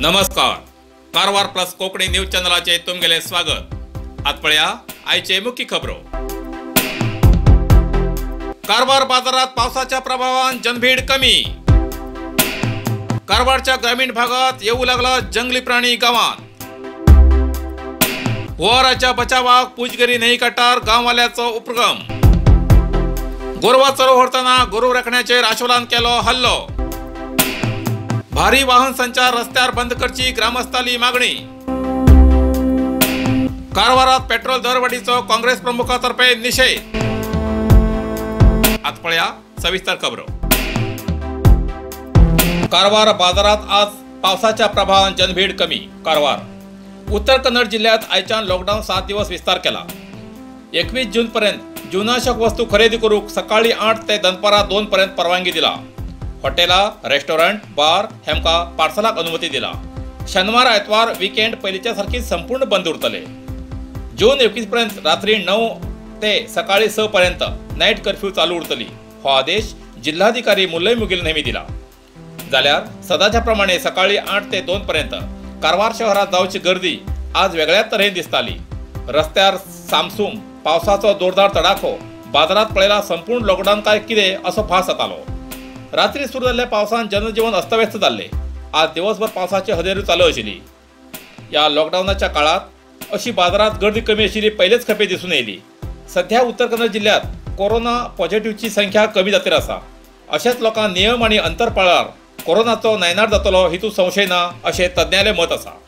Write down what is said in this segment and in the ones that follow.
नमस्कार, Karwar plus Konkani news चॅनलाचे तुमगेले स्वागत। आज पळया आयचे मुख्य खबरो। कारवार बाजारात पावसाच्या प्रभावान जनभीड कमी। कारवारच्या ग्रामीण भागात येऊ लागला जंगली प्राणी गावात। हुवाराच्या बचावाक पुजगिरी न्हंयकाठार गांववाल्याचो उपक्रम। गोरवा चरोवताना गोरव राखण्याचेर आशोलान केलो हल्लो। भारी वाहन संचार रस्त्यार बंद करची ग्रामस्थाली मागणी। कारवारात पेट्रोल दरवाढीचो काँग्रेस प्रमुखातर्फे निषेध। आज पळया सविस्तर खबरो। कारवार बाजारात आज पावसाच्या प्रभावान जनभीड कमी। कारवार उत्तर कन्नड जिल्ह्यात आयच्यान लॉकडाऊन 7 दिवस विस्तार केला। 21 जून पर्यंत जीवनावश्यक वस्तू खरेदी करूक सकाळी 8 ते दनपारा 2 पर्यंत परवानगी दिला। हॉटेला, रेस्टॉरंट, बार हेमका पार्सलाक अनुमती दिला। शनिवार आयतवार वीकेंड पयलींच्या सारकी संपूर्ण बंद उरतले। जून 21 पर्यंत रात्री 9 ते सकाळी 6 पर्यंत नायट कर्फ्यू चालू उरतली। हो आदेश जिल्हाधिकारी मुल्लई मुगिल नेहमी दिला। जाल्यार सदाच्या प्रमाणे सकाळी 8 ते 2 पर्यंत कारवार शहरात जावची गर्दी आज वेगळ्याच तरेन दिसताली। रस्त्यार सामसूम पावसाचो जोरदार तडाखो बाजारात पळयला संपूर्ण लॉकडाऊन काय कितें असो भास जातालो। रात्री सुरू जाल्ल्या पावसान जनजीवन अस्तव्यस्त जाल्ले। आज दिवसभर पावसाची हजेरी चालू आशिल्ली। ह्या लॉकडाऊनाच्या काळात अशी बाजारात गर्दी कमी आशिल्ली पयलेच खेपे दिसून येयली। सध्या उत्तर कन्नड जिल्ह्यात कोरोना पॉझिटिव्हची संख्या कमी जातीर आसा। अशेंच लोकांक नियम आनी अंतर पाळ्ळ्यार कोरोनाचो नायनाट जातलो हितूंत संशय ना अशें तज्ञांलें मत आसा।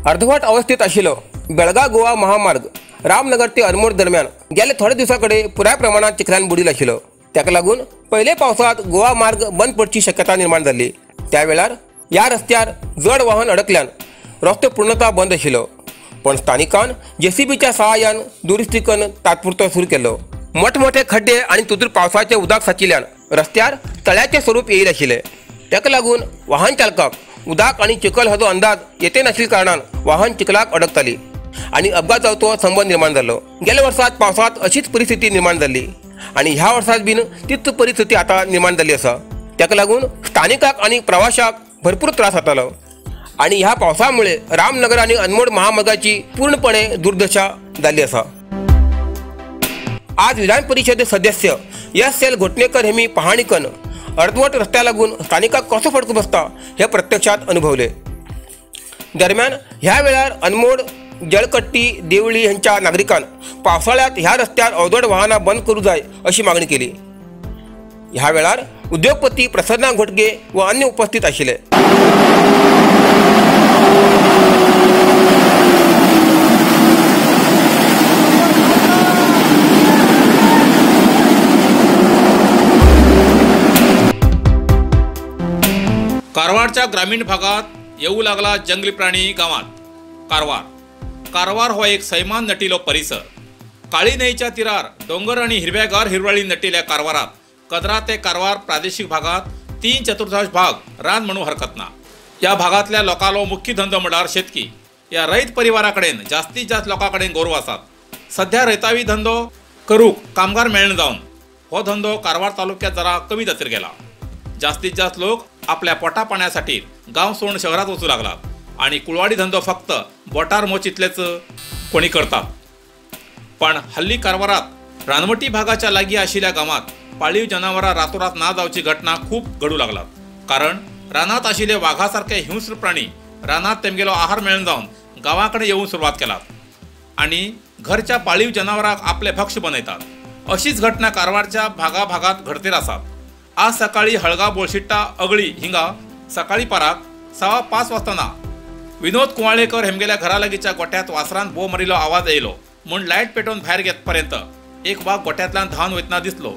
अर्धवट अवस्थेत आशिल्लो बेळगाव गोवा महामार्ग रामनगर ते अनमोड दरम्यान गेले थोड्या दिवसाकडे पुराय प्रमाणात चिखलान बुडील आशिल्लो। ताका लागून पयले पावसात गोवा मार्ग बंद पडची शक्यता निर्माण जाल्ली। त्या वेळार ह्या रस्त्यार जड वाहन अडकल्यान रस्तो पूर्णतः बंद आशिल्लो। पण स्थानिकान जेसीबीच्या सहाय्यान दुरुस्ती करून तात्पुरतो सुरू केलो। मोठमोठे खड्डे आनी तुतूर पावसाचे उदक साचिल्ल्यान रस्त्यार तळ्याचे स्वरूप येईल आशिल्लें। ताका लागून वाहन चालकाक उदक आनी चिखल हाचो अंदाज येते नाशिल्ल्या कारणान वाहन चिखलाक अडकताली आनी अपघात जावचो संबंद निर्माण जालो। गेल्या वर्सात पावसात अशीच परिस्थिती निर्माण जाल्ली आनी ह्या वर्सात बीन तीच परिस्थिती आतां निर्माण जाल्ली आसा। ताका लागून स्थानिकाक आनी प्रवाशाक भरपूर त्रास जातालो आनी ह्या पावसामुळे रामनगर आनी अनमोड महामार्गाची पूर्णपणे दुर्दशा जाल्ली आसा। आज विधान परिषद सदस्य एस एल घोटणेकर हेमी पाहणी करून अर्धवट रस्त्या लागून स्थानिकाक कसो फटको बसता हे प्रत्यक्षात अनुभवले। दरम्यान ह्या वेळार अनमोड, जळकट्टी, देवळी ह्यांच्या नागरिकांन पावसाळ्यात ह्या रस्त्यार अवजड वाहनां बंद करूं जाय अशी मागणी केली। ह्या वेळार उद्योगपती प्रसन्ना घोटगे व अन्य उपस्थित आशिल्ले। कारवारच्या ग्रामीण भागात येऊ लागला जंगली प्राणी गावात। कारवार कारवार हो एक सैमान नटिलो परिसर। काळी न्हंयच्या तिरार डोंगर आणि हिरव्यागार हिरवळी नटिल्या कारवारात कदरा ते कारवार प्रादेशिक भागात 3/4 भाग रान म्हणू हरकत ना। या भागातल्या लोकांलो मुख्य धंदो म्हळ्यार शेतकी। या रयत परिवाराकडेन जास्तीत जास्त लोकांकडेन गोरवां आसात। सध्या रयतावी धंदो करूक कामगार मेळना जावन हो धंदो कारवार तालुक्यात जरा कमी जातीर गेला। जास्तीत जास्त लोक आपल्या पोटा पाण्यासाठी गांव सोडून शहरात वचू लागलात आणि कुळवाडी धंदो फक्त बोटार मोच इतलेच कोणी करतात। पण हल्ली कारवारात रानवटी भागाच्या लागी आशिल्ल्या गावात पाळीव जनावरां रातोरात ना जावची घटना खूप घडू लागलात। कारण रानात आशिल्ले वाघासारखे हिंस्र प्राणी रानात तेमगेलो आहार मेळून जावन गावाकडे येऊन सुरवात केलात आणि घरच्या पाळीव जनावरांक आपले भक्ष बनयतात। अशीच घटना कारवारच्या भागाभागात घडतेर आसात. आज सकाळी हळगाव बोळशिट्टा अगळी हिंगा सकाळी पाराक 5:15 वाजताना विनोद कुंवाळेकर हेमगेल्या घरा लागीच्या गोठ्यात वासरान बोब मारिल्लो आवाज येयलो म्हूण लायट पेटोवन भायर घेतपर्यंत एक वाग गोठ्यांतल्यान धांवन वयतना दिसलो.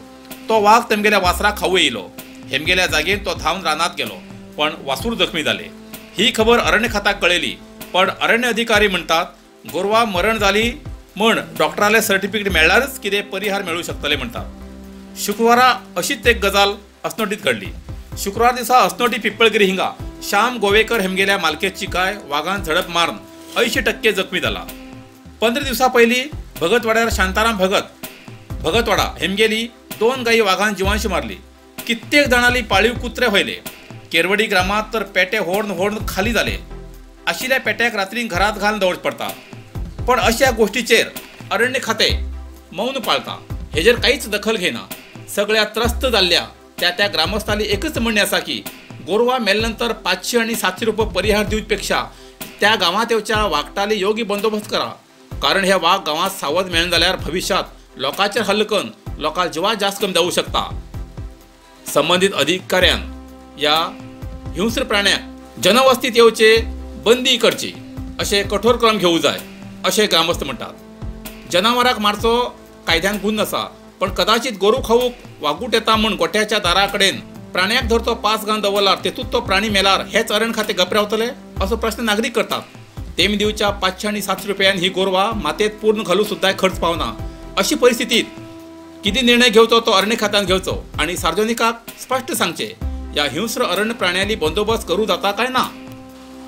तो वाग तेमगेल्या वासराक खावू येयलो. हेमगेल्या जागेन तो धांवन रानात गेलो, पण वासूर जखमी जाले. ही खबर अरण्य खात्याक कळयली, पण अरण्य अधिकारी म्हणटात गोरवां मरण जाली म्हण डॉक्टराले सर्टिफिकेट मेळ्ळ्यारच कितें परिहार मेळूं शकतले म्हणटात. शुक्रवारा अशीच एक गजाल अस्नोटीत घडली. शुक्रवार दिसा अस्नोटी पिंपळगिरी हिंगा श्याम गोवेकर हेमगेल्या मालकेची गाय वागान झडप मारून 80% जखमी जाला. 15 दिवसां पयलीं भगतवाड्यार शांताराम भगतवाडा हेमगेली 2 गायी वागान जिवांशी मारली. कित्येक जाणांनी पाळीव कुत्रे व्हयले. केरवडी ग्रामात तर पेटे होर्न होर्न खाली जाले. आशिल्ल्या पेट्याक रात्री घरात घालून दवरचें पडटा. पण अशा गोष्टीचेर अरण्य खाते मौन पाळता, हेजेर कांयच दखल घेना. सगळ्या त्रस्त जाल्ल्या त्या त्या ग्रामस्थांनी एकच म्हणणें आसा की गोरवां मेले नंतर 500 आनी 700 रुपये परिहार दिवपेक्षा त्या गांवांत येवच्या वागटाली योग्य बंदोबस्त करा, कारण हे वाग गांवांत सावध मेळना जाल्यार भविष्यात लोकांचेर हल्लो करून लोकांक जिवा जास्त कमी जावं शकता. संबंदीत अधिकाऱ्यान ह्या हिंस्र प्राण्याक जनवस्तीत येवचे बंदी करची अशें कठोर क्रम घेवूं जाय अशें ग्रामस्थ म्हणटात. जनावरांक मारचो कायद्यान गुन्हो आसा, पण कदाचित गोरू खावूक वागूट येता म्हूण गोठ्याच्या दारा कडेन प्राण्याक धरतो पास घालून दवरलार तेतूंत तो प्राणी मेलार हेच अरण्य खातें गप रावतले असो प्रश्न नागरीक करतात. तेमी दिवच्या 500 आनी 700 रुपयान ही गोरवां मातयेंत पूर्ण घालूं सुद्दां खर्च पावना. अशी परिस्थितीत कितें निर्णय घेवचो तो अरण्य खात्यान घेवचो आनी सार्वजनिकाक स्पश्ट सांगचें ह्या हिंस्र अरण्य प्राण्यांनी बंदोबस्त करूं जाता काय ना.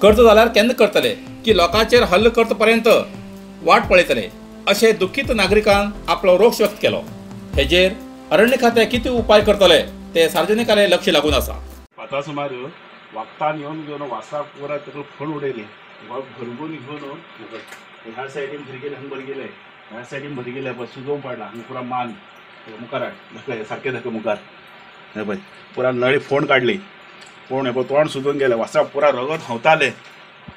करचो जाल्यार केन्ना करतले की लोकांचेर हल्लो करता पर्यंत वाट पळयतले अशें दुखीत नागरिकान आपलो रोष व्यक्त केलो. हेजेर अरण्य खातें कितें उपाय करतले ते सार्वजनिकाले लक्ष लागून आसा. आतां सुमार वागतान येवन घेवन वासराक पुरा ताका फोण उडयली. भरगून घेवन ह्या सायडीन भर गेले, हांगा भर गेले, ह्या सायडीन भर गेले, पळय सुजोवंक पडला हांगा पुरा मान मुखार हाड सारकें धक्के मुखार हे पळय पुरा नळी फोण काडली. फोण हे पळय तोंड सुजून गेलें, वासराक पुरा रगत हांवतालें.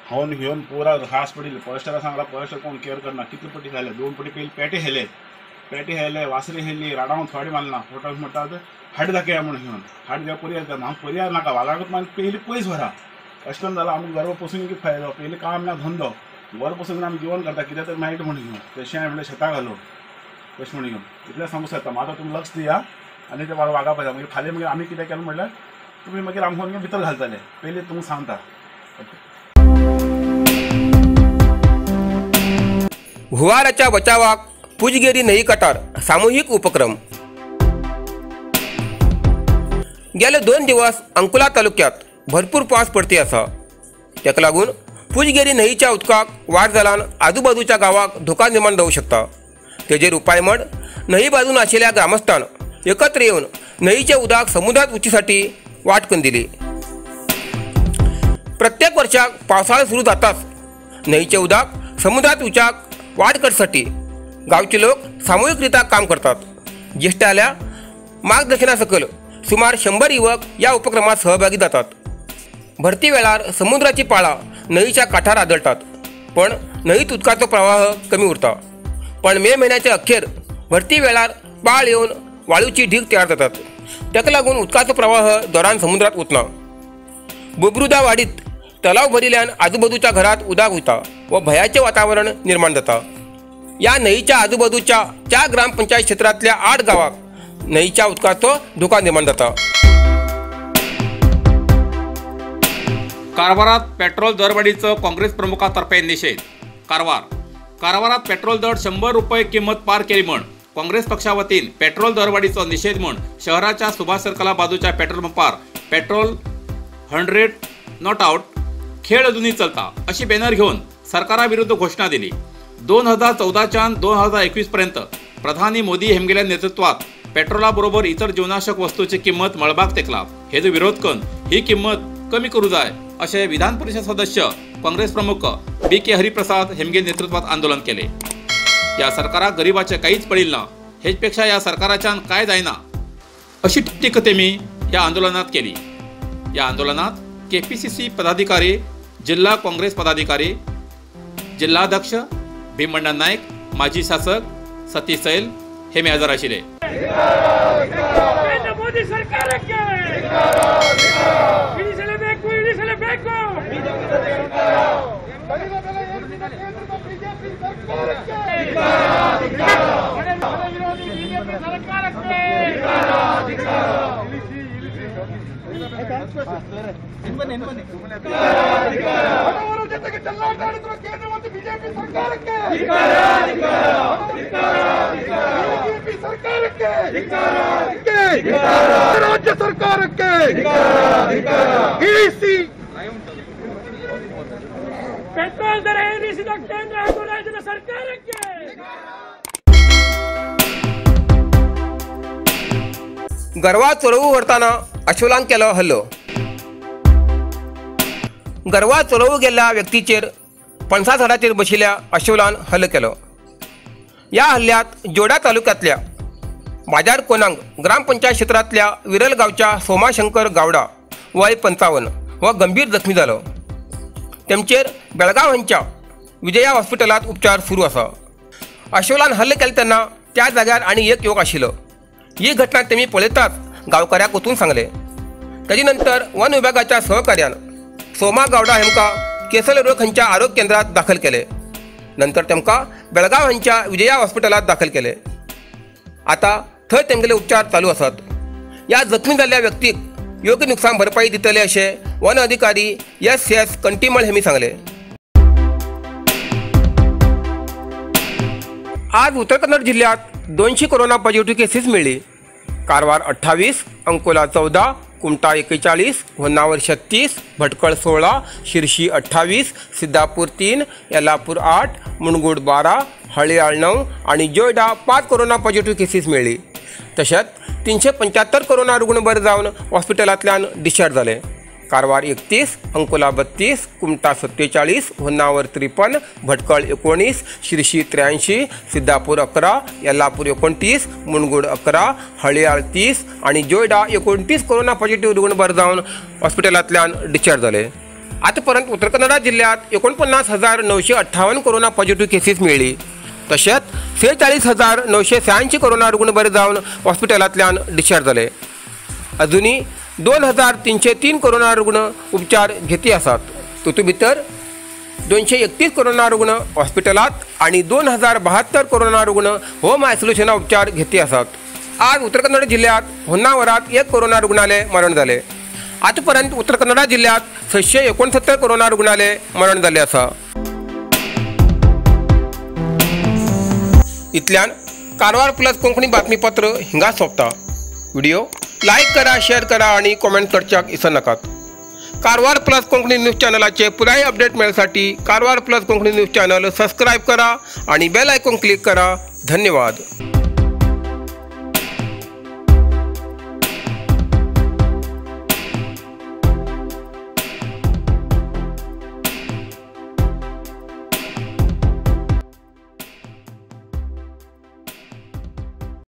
हांवन घेवन पुरा घास पडिल्ले. फॉरेस्टरा सांगला, फॉरेस्टर कोण केअर करना. कितले पटी घाले, 2 पटी पयलीं पेटे हेले, पेटे हेले, वासरे हेली, राडावन थोडे मारना. फोटो म्हणटात हाड दाखया म्हूण घेवन हाड द्या परिहार कर. हांव परिहार नाका, वागाकूच मागीर पयलीं पयस व्हरा. अशें करून जाल्यार आमकां गर्व पोसून कितें फायदो. पयलीं काम ना धंदो, वर पोसून आमी जेवण करता कित्याक तर मेळटा म्हूण घेवन तशें हांवें म्हणलें शेतां घालूं तशें म्हूण घेवन इतलें सांगूंक सोदता. आतां तुमी लक्ष दिया आनी ते वागा पळयता. मागीर फाल्यां मागीर आमी कितें केलें म्हणल्यार तुमी मागीर आमकां भितर घालतले. पयलीं तुमकां सांगता. हुवाराच्या बचावाक पुजगेरी न्हंयी कटार सामुहीक उपक्रम. गेले 2 दिवस अंकोला तालुक्यात भरपूर पावस पडती आसा. ताका लागून पुजगेरी न्हंयेच्या उदकाक वाड जाल्यान आजूबाजूच्या गांवाक धोका निर्माण जावं शकता. तेजेर उपाय म्हण न्हंयी बाजून आशिल्ल्या ग्रामस्थान एकत्र येवन न्हंयेच्या उदक समुद्रात वचीसाठी वाट करून दिली. प्रत्येक वर्षाक पावसाळो सुरू जाताच न्हंयेचे उदक समुद्रात वचाक वाट करसाठी गावचे लोक सामूहिकरित्या काम करतात. ज्येष्ठाल्या मार्गदर्शनासकल सुमार 100 युवक या उपक्रमात सहभागी जातात. भरती वेळार समुद्राची पाळां न्हंयेच्या काठार आदळतात, पण न्हंयेत उदकाचो प्रवाह कमी उरता. पण मे म्हयन्याच्या अखेर भरती वेळार पाळ येवन वाळूची ढीग तयार जातात. ताका लागून उदकाचो प्रवाह दौरान समुद्रात वतना. बोबरुदा वाडीत तलाव भरिल्ल्यान आजूबाजूच्या घरात उदक वता व भयाचें वातावरण निर्माण जाता. या न्हंयेच्या आजूबाजूच्या 4 ग्रामपंचायत क्षेत्रांतल्या 8 गांवांक न्हंयेच्या उदकाचो धोका निर्माण जाता. कारवारात पेट्रोल दरवाढीचो काँग्रेस प्रमुखातर्फे निषेध. कारवारात पेट्रोल दर 100 रुपये किंमत पार केली म्हण काँग्रेस पक्षा वतीन पेट्रोल दरवाढीचो निषेध म्हण शहराच्या सुभाष सर्कला बाजूच्या पेट्रोल पंपार पेट्रोल 100 not out खेळ अजूनही चलता अशी बॅनर घेऊन सरकाराविरुद्ध घोषणा दिली. 2014 2021 पर्यंत प्रधानी मोदी हेमगेल्या नेतृत्वात पेट्रोलाबरोबर इतर जीवनावश्यक वस्तूची किंमत मळबाक तेकला. हेजो विरोध करून ही किंमत कमी करू जाय असे विधान परिषद सदस्य काँग्रेस प्रमुख बी के हरिप्रसाद हेमगे नेतृत्वात आंदोलन केले. या सरकाराक गरिबाचे काहीच पडिल ना, हेचपेक्षा या सरकाराच्यान काय जायना अशी टीका तेमी या आंदोलनात केली. या आंदोलनात केपीसीसी पदाधिकारी, जिल्हा काँग्रेस पदाधिकारी, जिल्हाध्यक्ष भीमबंडा नाईक, माजी शासक सतीश सैल हे हजर आशिल्ले. ಕೇಂದ್ರ ಮೋದಿ ಸರ್ಕಾರಕ್ಕೆ ಇಳಿಸಲೇಬೇಕು, ಇಳಿಸಲೇಬೇಕು. ವಿರೋಧಿ ಬಿಜೆಪಿ ಸರ್ಕಾರಕ್ಕೆ ಬಡವರ ಜೊತೆಗೆ ಚೆಲ್ಲಾಟ ಆಡಿರುವ ಕೇಂದ್ರ ಮತ್ತು ಬಿಜೆಪಿ ಸರ್ಕಾರಕ್ಕೆ, ಬಿಜೆಪಿ ಸರ್ಕಾರಕ್ಕೆ, ರಾಜ್ಯ ಸರ್ಕಾರಕ್ಕೆ ಇಳಿಸಿ. ಪೆಟ್ರೋಲ್ ದರ ಏರಿಸಿದ ಕೇಂದ್ರ ಹಾಗೂ ರಾಜ್ಯದ ಸರ್ಕಾರಕ್ಕೆ. गर्वा चोरोवू व्हरतना अश्वलान केलो हल्लो. गर्वा चोरोवू गेल्ल्या व्यक्तीचेर पणसा झाडाचेर बशिल्ल्या अश्वलान हल्लो केलो. ह्या हल्ल्यात जोडा तालुक्यांतल्या बाजार कोनांग ग्रामपंचायत क्षेत्रांतल्या विरल गांवच्या सोमाशंकर गावडा वय 55 हो गंभीर जखमी जालो. तेमचेर बेळगांव हांच्या विजया हॉस्पिटलांत उपचार सुरू आसा. अश्वलान हल्लो केलो तेन्ना त्या जाग्यार आनी एक युवक आशिल्लो. ही घटना तेमी पळयताच गांवकाऱ्याक वचून सांगले. ताजे नंतर वन विभागाच्या सहकार्यान सोमा गावडा हेमकां केसल रोग हांच्या आरोग्य केंद्रात दाखल केले. नंतर तेमकां बेळगांव हांच्या विजया हॉस्पिटलांत दाखल केले. आतां थंय तेमगेले उपचार चालू आसात. ह्या जखमी जाल्ल्या व्यक्तीक योग्य नुकसान भरपाई दितले अशें वन अधिकारी एस एस कंटीमळ हेमी सांगले. आज उत्तर कन्नड जिल्ह्यात 200 कोरोना पॉझिटिव्ह केसीस मिळ्ळी. कारवार 28, अंकोला 14, कुमटा 41, होन्नावर 36, भटकळ 16, शिरशी 28, सिद्धापूर 3, येलापूर 8, मुणगुड 12, हळियाळ 9 आणि जोयडा 5 कोरोना पॉझिटिव्ह केसीस मिळ्ळी. तशेंच 375 कोरोना रुग्ण बरे जावन हॉस्पिटलांतल्यान डिस्चार्ज जाले. कारवार 31, अंकोला 32, कुमटा 47, होन्नावर 53, भटकळ 19, शिरशी 83, सिद्धापूर 11, येल्लापूर 29, मुणगुड 11, हळियाळ 30 आणि जोयडा 29 कोरोना पॉझिटिव्ह रुग्ण बरे जावन हॉस्पिटलांतल्यान डिस्चार्ज जाले. आतापर्यंत उत्तर कन्नडा जिल्ह्यात 49,958 कोरोना पॉझिटिव्ह केसीस मिळ्ळी. तशेंच 46,986 कोरोना रुग्ण बरे जावन हॉस्पिटलांतल्यान डिस्चार्ज जाले. अजुनूय 2,303 कोरोना रुग्ण उपचार घेती आसात. तातूंत भितर 231 कोरोना रुग्ण हॉस्पिटलांत आनी 2,072 कोरोना रुग्ण होम आयसोलेशना उपचार घेती आसात. आज उत्तर कन्नड जिल्ह्यात होन्नावरात 1 कोरोना रुग्णाले मरण जाले. आतापर्यंत उत्तर कन्नडा जिल्ह्यात 669 कोरोना रुग्णाले मरण जाल्लें आसा. इतल्यान कारवार प्लस कोंकणी बातमीपत्र हिंगा सोंपता. व्हिडिओ लायक करा, शेअर करा आणि कॉमेंट करच्याक इसर नाकात. कारवार प्लस कोंकणी न्यूज चॅनलाचे पुराय update मेळसाठी Karwar plus Konkani news channel subscribe करा आणि बेल आयकॉन क्लिक करा. धन्यवाद.